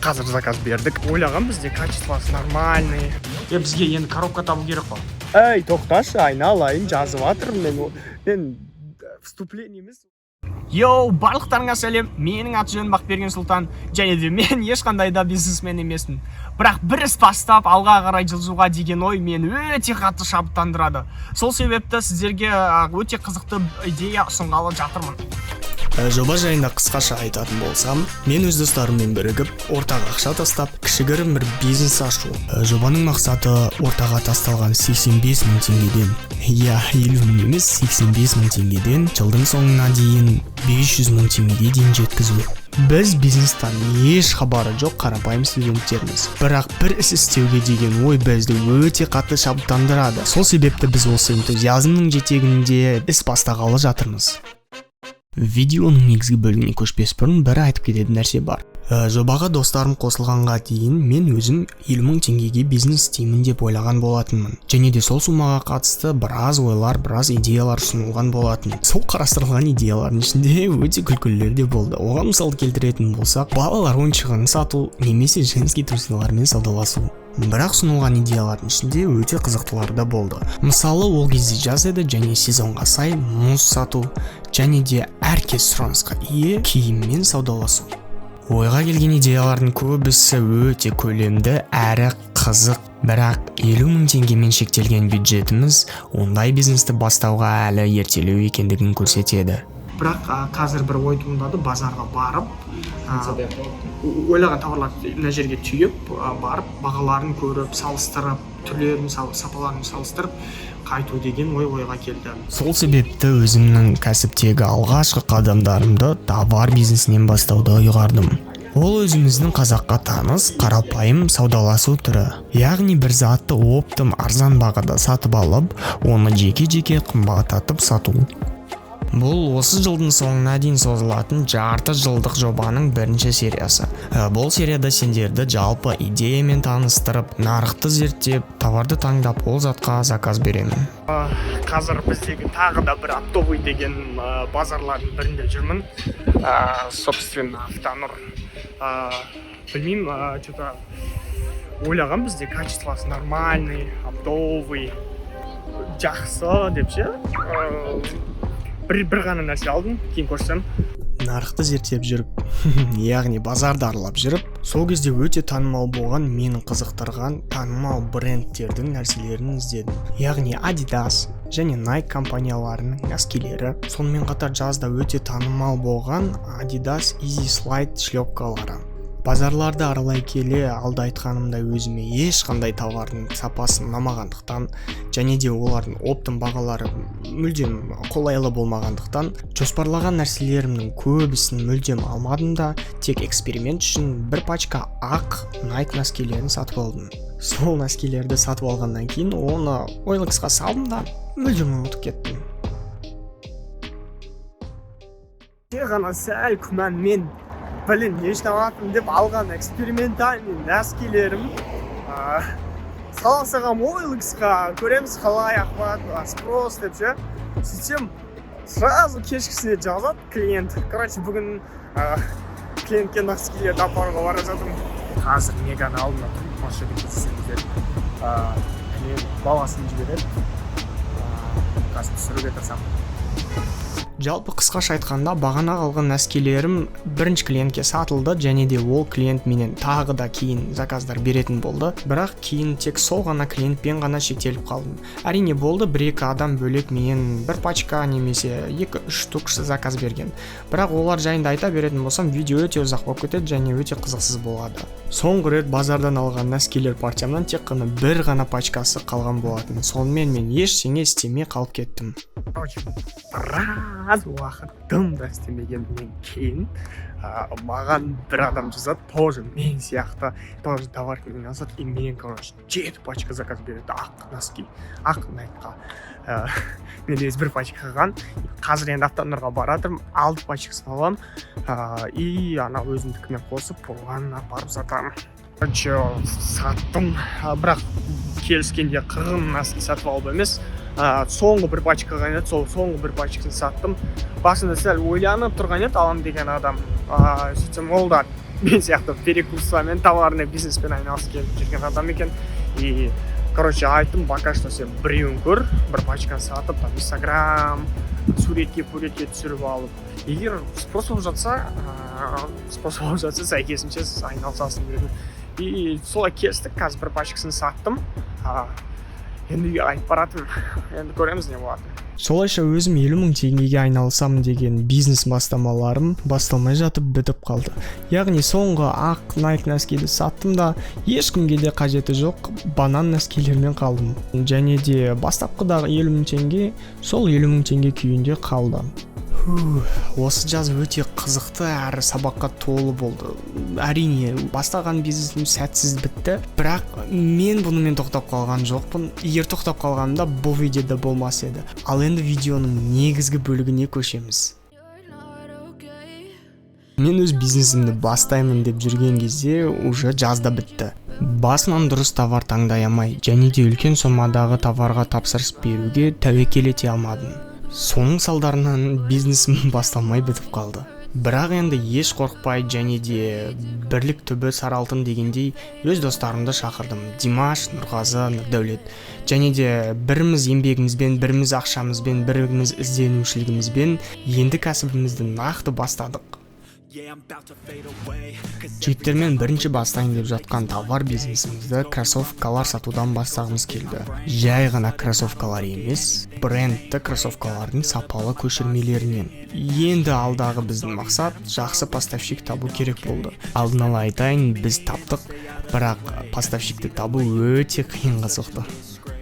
Қазір заказ бердік. Ойлаған бізде качествосы нормальный. Е, бізге енді коробка табу керек қой. Ей, тоқташы, айналайын, жазып жатырмын мен. Вступление емес. Йоу, барлықтарыңа сәлем! Менің аты жөнім Бақберген Сұлтан және де мен ешқандай да бизнесмен емеспін. Бірақ бір іс бастап, алға қарай жылжуға деген ой мені өте қатты шабыттандырады. Сол себепті сіздерге өте қызықты идея ұсынғалы жатырмын. Жоба жайында қысқаша айтатын болсам, мен өз достарыммен бірігіп, ортаға ақша тастап, кішігірім бір бизнес ашу. Жобаның мақсаты ортаға тасталған 85 мың теңгеден, иә, 50 мың емес, 85 мың теңгеден жылдың соңына дейін 500 мың теңгеге дейін жеткізу. Біз бизнестан еш хабары жоқ қарапайым студенттерміз. Бірақ бір іс істеуге деген ой бізді өте қатты шабыттандырады. Сол себепті біз осы энтузиазмның жетегінде іс бастағалы жатырмыз. Видеоның негізгі бөлігіне көшпес бұрын бір айтып кететін нәрсе бар. Жобаға достарым қосылғанға дейін мен өзім 50 мың теңгеге бизнес істеймін деп ойлаған болатынмын. Және де сол суммаға қатысты біраз ойлар, біраз идеялар ұсынылған болатын. Сол қарастырылған идеялардың ішінде өте күлкілілер де болды. Оған мысал келтіретін болсақ, балалар ойыншығын сату немесе женский трусилармен саудаласу. Бірақ ұсынылған идеялардың ішінде өте қызықтылары да болды. Мысалы, ол кезде жаз еді және сезонға сай мұз сату және де әркез сұранысқа ие киіммен саудаласу. Ойға келген идеялардың көбісі өте көлемді әрі қызық, бірақ 50 мың теңгемен шектелген бюджетіміз ондай бизнесті бастауға әлі ертелеу екендігін көрсетеді. Бірақ қазір бір ой туындады: базарға барып, ойлаған товарларды мына жерге түйіп, барып, бағаларын көріп, салыстырып, түрлерін, сапаларын салыстырып қайту деген ой ойға келді. Сол себепті өзімнің кәсіптегі алғашқы қадамдарымды товар бизнесінен бастауды ұйғардым. Ол өзіміздің қазаққа таныс қарапайым саудаласу түрі, яғни бір затты оптом арзан бағада сатып алып, оны жеке-жеке қымбаттатып сату. Бұл осы жылдың соңына дейін созылатын жарты жылдық жобаның бірінші сериясы. Бұл серияда сендерді жалпы идеямен таныстырып, нарықты зерттеп, товарды таңдап, ол затқа заказ беремін. Қазір біздегі тағы да бір оптовый деген базарлардың бірінде жүрмін, собственно, Автонұр. Білмеймін, че-то ойлаған бізде качествосы нормальный, оптовый жақсы деп ше. Бір ғана нәрсе алдым, кейін көрсем. Нарықты зерттеп жүріп, яғни базарды аралап жүріп, сол кезде өте танымал болған, мені қызықтырған танымал брендтердің нәрселерін іздедім, яғни Adidas және Nike компанияларының носкилері, сонымен қатар жазда өте танымал болған Adidas Easy Slide шлепкалары. Базарларды аралай келе, алда айтқанымдай, өзіме ешқандай товардың сапасы ұнамағандықтан және де олардың оптом бағалары мүлдем қолайлы болмағандықтан, жоспарлаған нәрселерімнің көбісін мүлдем алмадым да, тек эксперимент үшін бір пачка ақ Nike носкилерін сатып алдым. Сол носкилерді сатып алғаннан кейін оны OLX-қа салдым да, мүлдем ұмытып кеттім. Тек ғана сәл күмәнмен, блин, не үшін алатынмын деп алған экспериментальный носкилерім, сала салғанмын OLX-қа, көреміз қалай охват, спрос деп ше. Сөйтсем, сразу кешкісіне жазады клиент. Короче, бүгін клиентке носкилерді апаруға бара жатырмын. Қазір Меганың алдында тұрмын. Осы жерде кездесеміз дедік. Клиент баласын жібереді. Қазір түсіруге тырысамын. Жалпы, қысқаша айтқанда, бағана алған носкилерім бірінші клиентке сатылды және де ол клиент менен тағы да кейін заказдар беретін болды. Бірақ кейін тек сол ғана клиентпен ғана шектеліп қалдым. Әрине, болды, бір екі адам бөлек менен бір пачка немесе екі үш штук заказ берген, бірақ олар жайында айта беретін болсам, видео өте ұзақ болып кетеді және өте қызықсыз болады. Соңғы рет базардан алған носкилер партиямнан тек қана бір ғана пачкасы қалған болатын. Сонымен мен ештеңе істемей қалып кеттім. Короче, біраз уақыт дым да істемегеннен кейін маған бір адам жазады, тоже мен сияқты, тоже товаркамен айналысады, и мен, короче, жеті пачка заказ береді ақ носки, ақ Найкқа. Менде өзі бір пачка қалған. Қазір енді Автонұрға бара жатырмын, алты пачкасын аламын и ана өзімдікімен қосып, оған апарып сатамын. Короче, саттым, бірақ келіскенде қырғын носки сатып алып емес, соңғы бір пачка қалған еді, сол соңғы бір пачкасын саттым. Басында сәл ойланып тұрған еді аламын деген адам, сөйтсем, ол да Мен сияқты перекупствомен, товарный бизнеспен айналысып келіп жүрген адам екен. И, короче, айттым: «Пока что сен біреуін көр, бір пачканы сатып, там Инстаграм суретке түсіріп алып, егер спрос болып жатса, спрос болып жатса, сәйкесінше айналысасың», — дедім. И солай келістік. Қазір бір пачкасын саттым. Енді үйге қайтып баратырмын, енді көреміз не болатынын. Солайша өзім 50 000 теңгеге айналысамын деген бизнес бастамаларым басталмай жатып бітіп қалды. Яғни соңғы ақ Nike носкиді саттым да, ешкімге де қажеті жоқ банан носкилермен қалдым. Және де бастапқыдағы 50 000 теңге сол 50 000 теңге күйінде қалды. Фух, осы жаз өте қызықты әрі сабаққа толы болды. Әрине, бастаған бизнесім сәтсіз бітті, бірақ мен бұнымен тоқтап қалған жоқпын. Егер тоқтап қалғанымда, бұл видеода болмас еді. Ал енді видеоның негізгі бөлігіне көшеміз. Мен өз бизнесімді бастаймын деп жүрген кезде уже жаз да бітті. Басынан дұрыс товар таңдай алмай және де үлкен сомадағы товарға тапсырыс беруге тәуекел ете алмадым. Соның салдарынан бизнесім басталмай бітіп қалды. Бірақ енді еш қорықпай және де бірлік түбі сары алтын дегендей, өз достарымды шақырдым: Димаш, Нұрғазы, Нұрдәулет. Және де біріміз еңбегімізбен, біріміз ақшамызбен, біріміз ізденушілігімізбен енді кәсібімізді нақты бастадық. Жігіттермен бірінші бастайын деп жатқан товар бизнесімізді кроссовкалар сатудан бастағымыз келді. Жай ғана кроссовкалар емес, брендті кроссовкалардың сапалы көшірмелерінен. Енді алдағы біздің мақсат — жақсы поставщик табу керек болды. Алдын ала айтайын, біз таптық, бірақ поставщикті табу өте қиынға соқты.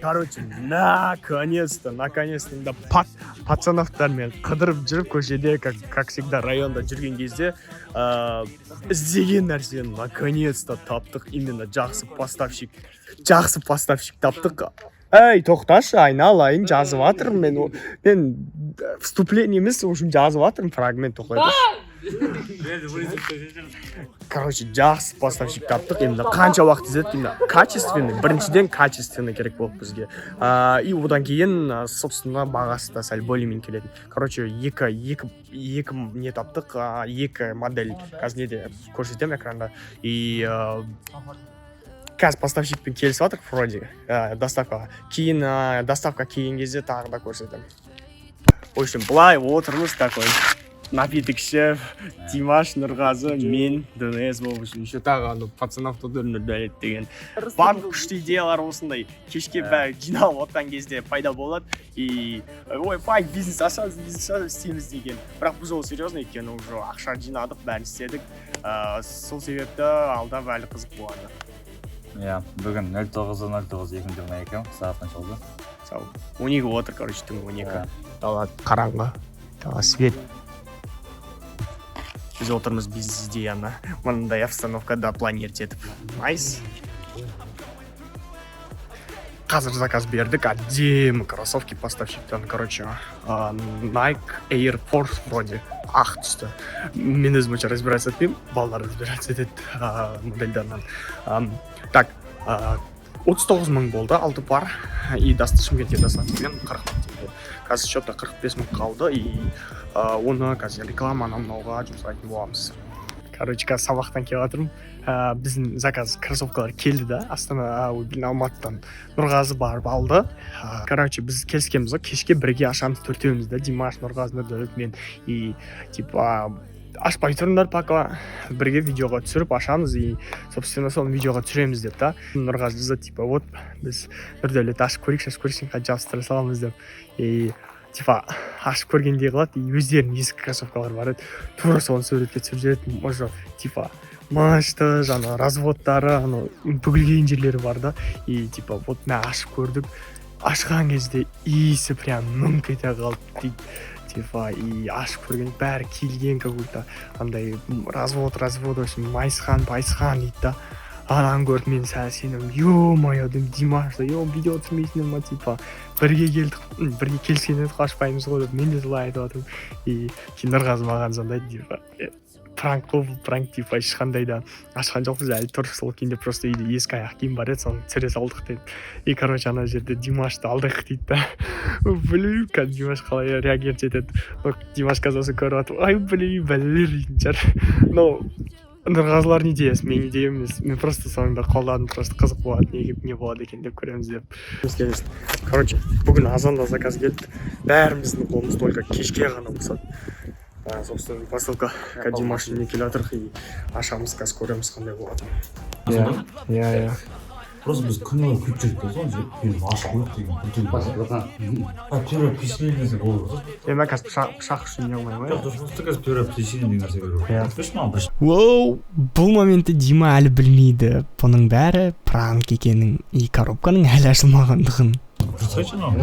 Короче, наконец-то, наконец-то да, пацановтармен қыдырып жүріп көшеде, как всегда, районда жүрген кезде іздеген нәрсені наконец-то таптық. Именно жақсы поставщик, жақсы поставщик таптық. Ей, тоқташы, айналайын, жазып жатырмын мен. Мен вступление емес, в общем, жазып жатырмын фрагмент, тоқтай тұршы. Короче, жақсы поставщик таптық. Енді қанша уақыт іздедік. Именно качественный, біріншіден, качественный керек болды бізге. И одан кейін, собственно, бағасы да сәл более менее келетін. Короче, екі не таптық, екі модель. Қазір неде көрсетемін, экранда. И қазір поставщикпен келісіп жатырмық вроде доставкаға. Кейін доставка келген кезде тағы да көрсетемін. В общем, былай отырмыз, такой напиток ішіп, Димаш, Нұрғазы, мен, ДНС болып, еще тағы анау пацанов Нұрдәулет деген. Барлық күшті идеялар осындай кешке бәрі жиналып отқан кезде пайда болады. И ойбай, бизнес ашамыз, бизнес ашамыз, істейміз деген. Бірақ бұл жолы серьезно, өйткені уже ақша жинадық, бәрін істедік. Сол себепті алда әлі қызық болады. Иә, бүгін 09.09.2022, сағат қанша болды? Сау 12 отыр, короче, түнгі 12. Дала қараңғы, дала свет. Біз отырмыз бизнес идеяны мынандай обстановкада планировать етіп. Найс. Қазір заказ бердік, әдемі кроссовки поставщиктан. Короче, Nike Air Force вроде, ақ түсті. Мен өзім онша разбираться етпеймін, балалар разбираться етеді модельдарынан. Так, 39 000 болды алты пар. И Шымкентке доставкамен 40 000 теңге. Қазір счетта 45 000 қалды. И оны қазір реклама, анау мынауға жұмсайтын боламыз. Короче, қазір сабақтан келіп жатырмын. Біздің заказ кроссовкалар келді да, Астана, ой, блин, Алматыдан Нұрғазы барып алды. Короче, біз келіскенбіз ғой, кешке бірге ашамыз төртеуміз да: Димаш, Нұрғазы, Нұрдәулет, мен. И типа ашпай тұрыңдар пока, бірге видеоға түсіріп ашамыз и, собственно, соны видеоға түсіреміз деп та. Нұрғазы жазады, типа, вот біз Нұрдәулет ашып көрейікші, ашып көрейікші, қазір жабыстыра саламыз деп. И типа ашып көргендей қылады. И өздерінің ескі кроссовкалары бар еді, тура соны суретке түсіріп жібереді. Уже типа мышты, жаңағы разводтары, анау бүгілген жерлері бар да. И типа вот мә, ашып көрдік, ашқан кезде иісі прям мүңк ете қалды дейді типа. И ашып көрген, бәрі киілген, как будто андай развод развод, в общем, майысқан байысқан дейді да. Ананы көріп, мен сәл сенім, ё-моё дедім. Димаш да: «Е, видео түсірмейсіңдер ма, типа бірге келдік, бірге келіскен едік қой, ашпаймыз ғой», — деп. Мен де солай айтып жатырмын. И кейін Нұрғазы маған звондайды, типа: «Пранк қой бұл, пранк, типа ешқандай да ашқан жоқпыз, әлі тұр сол күйінде, просто үйде ескі аяқ киім бар еді, соны түсіре салдық», — деді. И, короче, ана жерде Димашты алдық дейді да. Блин, қазір Димаш қалай реагировать етеді? Димаш қазір осыны көріп жатыр, ай, блин, бәлелер дейтін шығар. Но Нұрғазылардың идеясы, менің идеям емес. Мен просто соңында қолдадым, просто қызық болады, не болады екен деп көреміз деп. Істейміз. Короче, бүгін азанда заказ келді. Бәріміздің қолымыз только кешке ғана босады. Собственно, посылка Димаш үйіне келе жатыр и ашамыз, қазір көреміз, қандай болады. Иә. Просто біз күні бойы күтіп жүрдік та, соны ше, фильм ашып қояйық деген күтіп. А первое впечатление десе болды ғой. Е, мен қазір пышақ үшін не қылмаймын Жоқ, ғой. Дұрыс, просто қазір первое впечатление деген нәрсе беру. Иә. Айтпашы маған бір. Воу, бұл моментті Дима әлі білмейді, бұның бәрі пранк екенін и коробканың әлі ашылмағандығын. Дұрыс, анау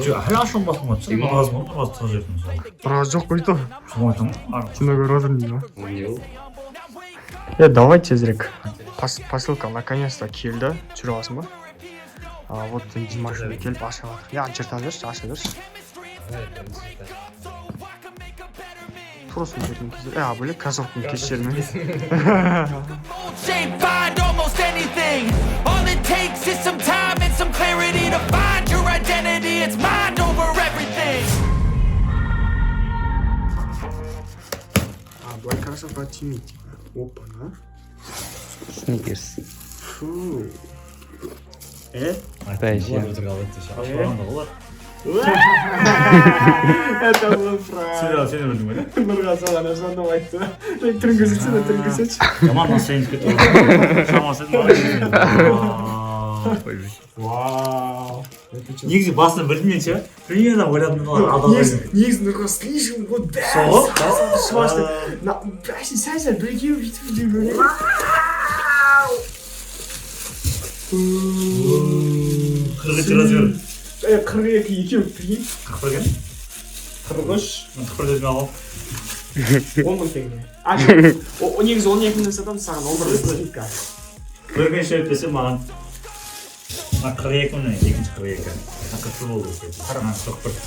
жоқ, әлі ашылмасын ғой, шын Нұрғазы ғой, Нұрғазы тығып жіберді мысалы. Нұрғазы жоқ қой то. Соны айтамын ғой. Кино көріп отырмын деймін ба? Е, давай тезірек. Посылка наконец-то келді. Түсіре аласың ба? А, вот Димаш үйіне келіп аша жатыр. Я, жырта берші, аша берші. Тура сол жерден кезде. Е, а бөлек кроссовканы кесіп жіберме. Shape, find almost anything. All it takes is some time and some clarity to find your identity. It's mind over everything. А, былай кроссовка тимейді типа. Опа, на. Сникерс. Фу. Е? Ашпағанда олар. Это был пранк. Сен білдің ба, не? Нұрғазы ғана звондап айтты. Түрін көрсетсene, түрін көрсетші. Жаман настроение кетті ғой. Шамасы еді маған. Вау. Это чё? Негізі басында білдім мен ше, примерно ойладым, олар алдап. Негізі Нұрғазы слишком вот бәрі Сол? шуашты. Бәші сәл сәл бірге бүйтіп деп. 43 размер. Е, 42 екеу, прикинь. 41 екен. 43. Мен 41 өзіме аламын. 10 мың теңге. А, о, негізі 12 мыңнан сатамыз, саған 11 мың скидка. Көрген ше десе маған. Мына 42, міне, екінші 42. Мына 41 болу керек. Мына 41.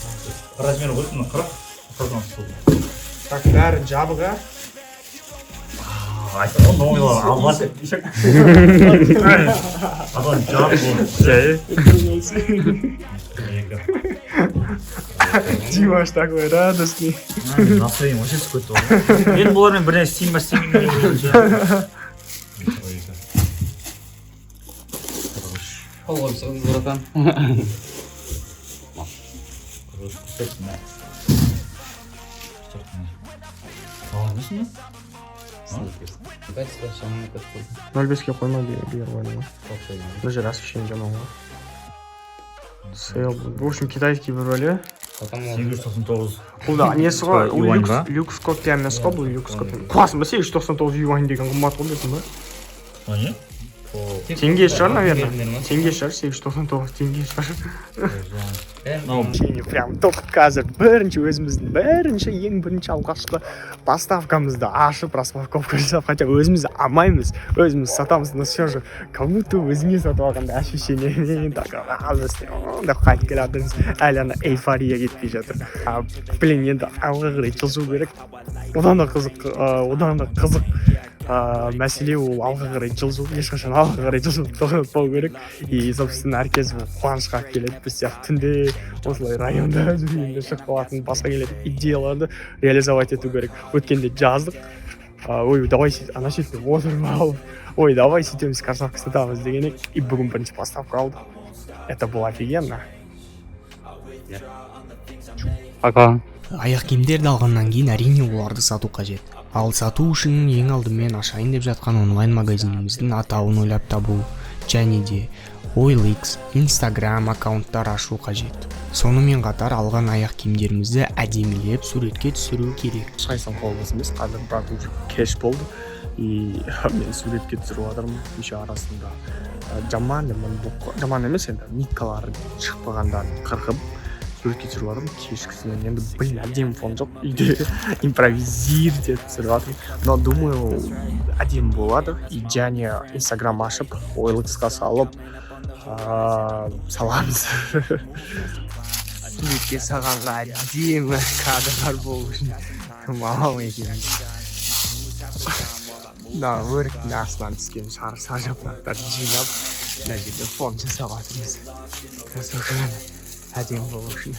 Размері ғой, мына 40. 40 сол. Так, бәрі жабық, а? Айтып ғой, новыйлар алға деп. Адам жабық болды. 42. Димаш такой радостный. Настроением вообще түсіп кетті ғой. Енді бұлармен бір нәрсе істеймін ба, істемеймін ба деген ше. Қол қойып шығыңыз, братан. 43, 44, міне. 44, міне. Алған емессің бе? Сникерс. Качество шамалы кетті. 0,5-ке қойма, бері қойдым ғой. Мына жер освещение жаман ғой. Сейл. В общем, китайский бір бәле. Потом 899. Бұл да несі ғой, ол Юань люкс, ба? Люкс копия емес қой, бұл люкс копия. Қуасың ба, 899 юань деген қымбат қой, білесің ба? А, не? Теңге шығар, наверное. Теңге шығар, 899 теңге шығар. Мынау. Кішкене прям топ. Қазір бірінші өзіміздің бірінші, ең бірінші алғашқы поставкамызды ашып, распаковка жасап, хотя өзіміз алмаймыз, өзіміз сатамыз, но все же как будто өзіңе сатып алғандай ощущение, так радостный деп қайтып келе жатырмыз. Әлі ана эйфория кетпей жатыр. А, блин, енді алға қарай жылжу керек. Одан да қызық мәселе ол алға қарай жылжу, ешқашан алға қарай жылжуды тоқтатпау керек. И, собственно, әркез бұл қуанышқа алып келеді. Біз сияқты түнде осылай районда жүргенде шығып қалатын басқа келетін идеяларды реализовать ету керек. Өткенде жаздық, ой, давай ана шетте отырып алып, ой, давай сөйтеміз, кроссовка сатамыз деген едік. И бүгін бірінші поставка алдық, это было офигенно. Пока. Аяқ киімдерді алғаннан кейін, әрине, оларды сату қажет. Ал сату үшін ең алдымен ашайын деп жатқан онлайн магазиніміздің атауын ойлап табу және де OLX, Instagram аккаунттар ашу қажет. Сонымен қатар алған аяқ киімдерімізді әдемілеп суретке түсіру керек. Ешқайсының қолы бос емес қазір, брат. Уже кеш болды и мен суретке түсіріп жатырмын. Еще арасында жаман жаман жаман емес енді, ниткалары шығып қалғандарын қырқып, суретке түсіріп жатырмын кешкісін. Енді, блин, әдемі фон жоқ үйде, импровизировать етіп түсіріп жатырмын, но думаю, әдемі болады. И және Инстаграм ашып, OLX-қа салып, саламыз. Суретке салғанға әдемі кадрлар болу үшін мамам екеуміз мына өріктің астынан түскен сары жапырақтарды жинап, мына жерде фон жасап жатырмыз кроссовкадан әдемі болу үшін.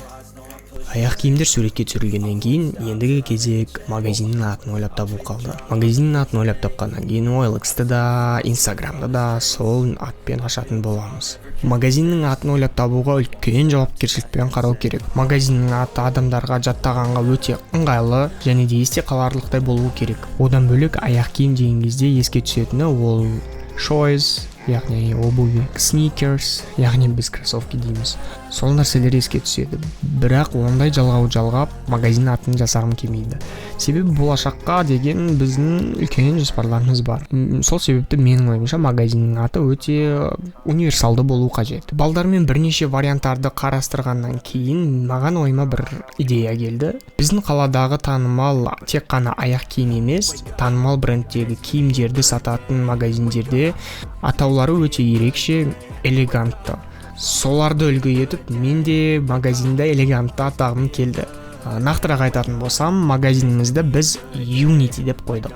Аяқ киімдер суретке түсірілгеннен кейін ендігі кезек магазиннің атын ойлап табу қалды. Магазиннің атын ойлап тапқаннан кейін OLX-ті да, Инстаграмды да сол атпен ашатын боламыз. Магазиннің атын ойлап табуға үлкен жауапкершілікпен қарау керек. Магазиннің аты адамдарға жаттағанға өте ыңғайлы және де есте қаларлықтай болуы керек. Одан бөлек, аяқ киім деген кезде еске түсетіні ол shoes, яғни обуви, sneakers, яғни біз кроссовки дейміз, сол нәрселер еске түседі. Бірақ ондай жалғау жалғап магазин атын жасағым келмейді, себебі болашаққа деген біздің үлкен жоспарларымыз бар. Сол себепті менің ойымша, магазиннің аты өте универсалды болу қажет. Балдармен бірнеше варианттарды қарастырғаннан кейін маған ойыма бір идея келді. Біздің қаладағы танымал, тек қана аяқ киім емес, танымал брендтегі киімдерді сататын магазиндерде атаулары өте ерекше, элегантты. Соларды үлгі етіп, мен де магазинді элегантты атағым келді. Нақтырақ айтатын болсам, магазинімізді біз Unity деп қойдық.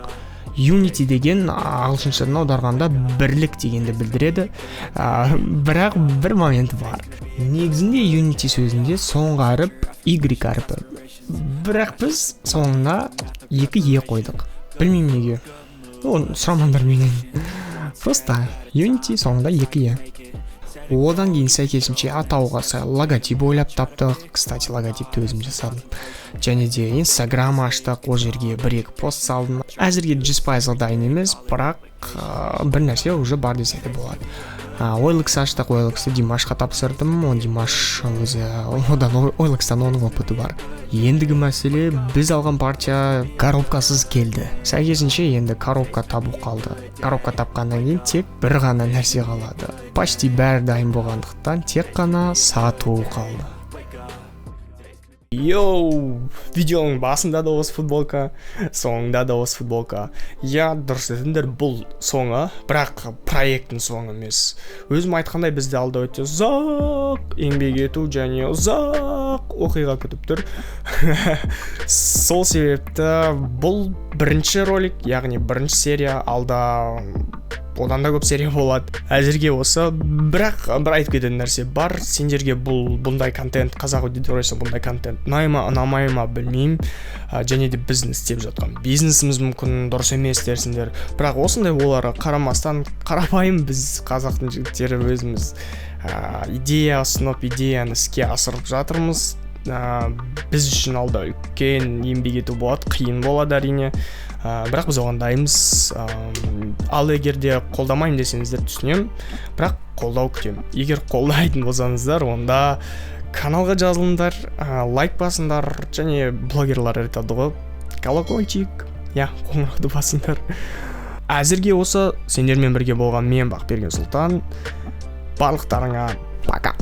Unity деген ағылшыншадан аударғанда бірлік дегенді білдіреді. Бірақ бір момент бар: негізінде Unity сөзінде соңғы әріп Y әрпі, бірақ біз соңына екі Е қойдық. Білмеймін неге, оны сұрамаңдар менен. Просто Unity, соңында екі Е. Одан кейін сәйкесінше атауға сай логотип ойлап таптық. Кстати, логотипті өзім жасадым. Және де Инстаграм аштық, ол жерге бір екі пост салдым. Әзірге 100%-ға дайын емес, бірақ бір нәрсе уже бар десе де болады. OLX аштық. OLX-ті Димашқа тапсырдым. Ол Димаш өзі одан, OLX-тан оның опыты бар. Ендігі мәселе, біз алған партия коробкасыз келді. Сәйкесінше енді коробка табу қалды. Коробка тапқаннан кейін тек бір ғана нәрсе қалады. Почти бәрі дайын болғандықтан, тек қана сату қалды. Йоу, видеоның басында да осы футболка, соңында да осы футболка. Иә, дұрыс дедіңдер, бұл соңы, бірақ проекттің соңы емес. Өзім айтқандай, бізде алда өте ұзақ еңбек ету және ұзақ оқиға күтіп тұр. Сол себепті бұл бірінші ролик, яғни бірінші серия. Алда одан да көп серия болады. Әзірге осы. Бірақ бір айтып кететін нәрсе бар сендерге: бұл бұндай контент, қазақ аудиториясына бұндай контент ұнай ма, ұнамай ма, білмеймін. Және де біздің істеп жатқан бизнесіміз мүмкін дұрыс емес дерсіңдер. Бірақ осындай оларға қарамастан, қарапайым біз, қазақтың жігіттері, өзіміз идея ұсынып, идеяны іске асырып жатырмыз. Біз үшін алда үлкен еңбек ету болады, қиын болады, әрине, бірақ біз оған дайынбыз. Ал егер де қолдамаймын десеңіздер, түсінемін, бірақ қолдау күтемін. Егер қолдайтын болсаңыздар, онда каналға жазылыңдар, лайк басыңдар және блогерлар айтады ғой, колокольчик, иә, қоңырауды басыңдар. Әзірге осы. Сендермен бірге болған мен, Бақберген Сұлтан. Барлықтарыңа пока.